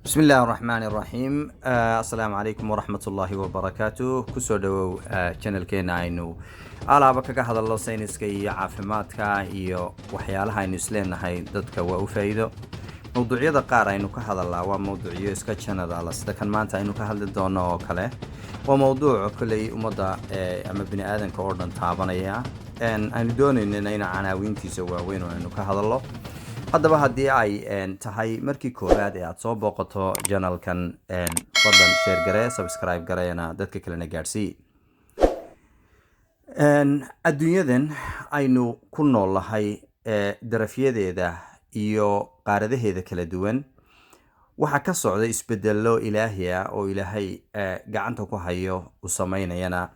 Bismi illaahi raxmaani raxiim. Assalaamu calaykum waraxmat ullaahi wabarakaatu. Kusoo dhawow channelkeena aynu alaaba kaga hadalno sayniska iyo caafimaadka iyo waxyaalaha aynu isleenahay dadka waa u faa'iido. Mowduucyada qaar aynu ka hadalnaa waa mowduucyo iska general, sida kan maanta aynu ka hadli doono oo kale. Waa mowduuc kolley ummadda ama bini aadanka oo dhan taabanaya, aynu doonaynana in canaawiintiisa waaweyn oo aynu ka hadalno. Haddaba haddii ay tahay markii koowaad ee aada soo booqato channelkan, fadlan share garee, subscribe gareena, dadka kalena gaadhsii. Adduunyadan aynu ku nool nahay darafyadeeda iyo qaaradaheeda kala duwan waxaa ka socda isbedelo ilaahi ah oo Ilaahay gacanta ku hayo, u sameynayana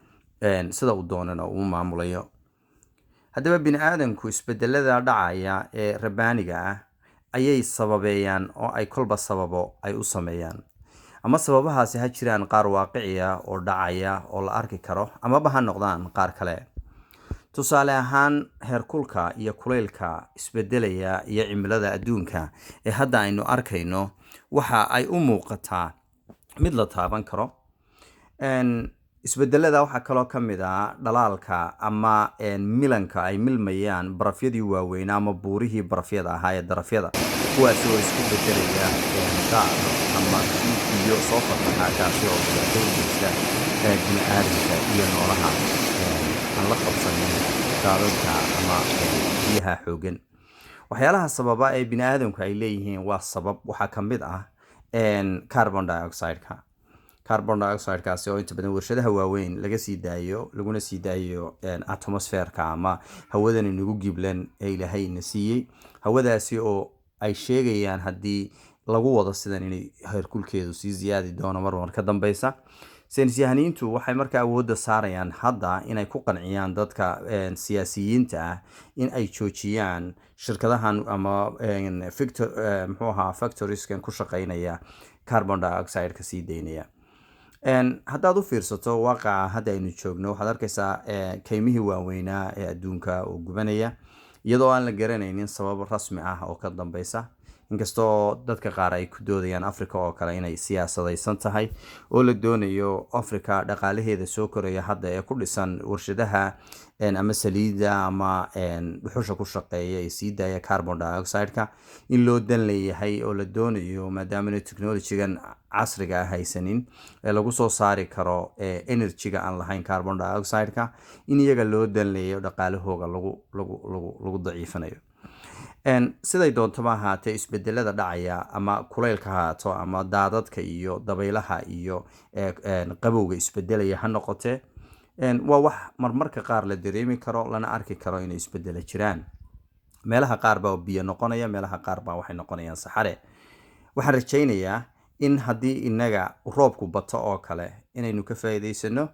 sida uu doonana uu maamulayo. Haddaba bini aadanku isbedelada dhacaya ee rabbaaniga ah ayay sababeeyaan oo ay kolba sababo ay u sameeyaan, ama sababahaasi ha jiraan qaar waaqici ah oo dhacaya oo la arki karo, amaba ha noqdaan qaar kale. Tusaale ahaan, heerkulka iyo kulaylka isbedelaya iyo cimilada adduunka ee hadda aynu arkayno waxa ay u muuqataa mid la taaban karo. Isbedelada waxaa kaloo ka mid ah dhalaalka ama milanka ay milmayaan barafyadii waaweynaa ama buurihii barafyada ahaa ee darafyada, kuwaasi oo isku bedelaya daad ama biyo soo fataxa, kaasi oo dhibaato u geysta bini aadamka iyo noolaha aan la qabsanin daadadka ama biyaha xoogan. Waxyaalaha sababa ee bini aadamku ay leeyihiin waa sabab waxaa ka mid ah carbon dioxide-ka. Carbon dioxide-kaasi oo inta badan warshadaha waaweyn laga sii daayo, laguna sii daayo atmosphere-ka ama hawadan inagu giblan ee Ilaahay na siiyey, hawadaasi oo ay sheegayaan haddii lagu wado sidan inay heerkulkeedu sii ziyaadi doono marmar ka dambeysa. Saynisyahaniintu waxay markaa awoodda saarayaan hadda inay ku qanciyaan dadka siyaasiyiinta ah in ay joojiyaan shirkadahan ama victor muxuu ahaa factorieskan ku shaqeynaya carbon dioxide ka sii daynaya. Haddaad u fiirsato waaqaca hadda aynu joogno, waxaad arkaysaa kaymihii waaweynaa ee adduunka oo gubanaya, iyadoo aan la garanaynin sabab rasmi ah oo ka dambeysa, inkastoo dadka qaar ay ku doodayaan Africa oo kale inay siyaasadaysan tahay oo la doonayo Africa dhaqaalaheeda soo koraya hadda ee ku dhisan warshadaha ama saliidda ama dhuxusha ku shaqeeya ee sii daaya carbon dioxide-ka in loo dan leeyahay, oo la doonayo maadaamana technologygan casriga ah haysanin ee lagu soo saari karo energy-ga aan lahayn carbon dioxide-ka, in iyaga loo dan leeyayo, dhaqaalahooga lagu daciifinayo. Siday doontaba ahaatee, isbedelada dhacaya, ama kulaylka haato ama daadadka iyo dabaylaha iyo qabowga isbedelaya ha noqotee, waa wax marmarka qaar la dareemi karo lana arki karo inay isbedela jiraan. Meelaha qaar baa biyo noqonaya, meelaha qaar baa waxay noqonayaan saxare. Waxaan rajaynayaa in haddii inaga roobku bato oo kale inaynu ka faa'iidaysano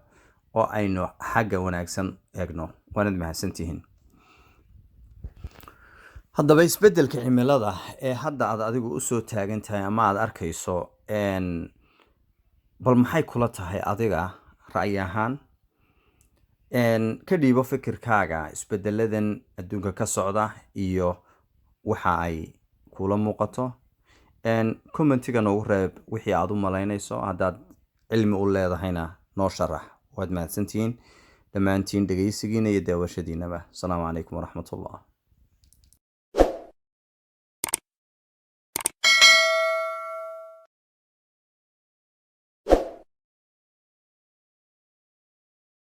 oo aynu xagga wanaagsan eegno. Waanad mahadsantihiin. Haddaba isbedelka cimilada ee hadda aad adigu usoo taagan tahay ama aada arkayso, bal maxay kula tahay adiga ra'yi ahaan? Ka dhiibo fikirkaaga isbedeladan adduunka ka socda iyo waxa ay kula muuqato. Commentiga noogu reeb wixii aad u malaynayso. Haddaad cilmi u leedahayna noo sharax. Waad mahadsantihiin dhammaantiin dhegeysigiina iyo daawashadiinaba. Asalaamu calaykum waraxmatullah.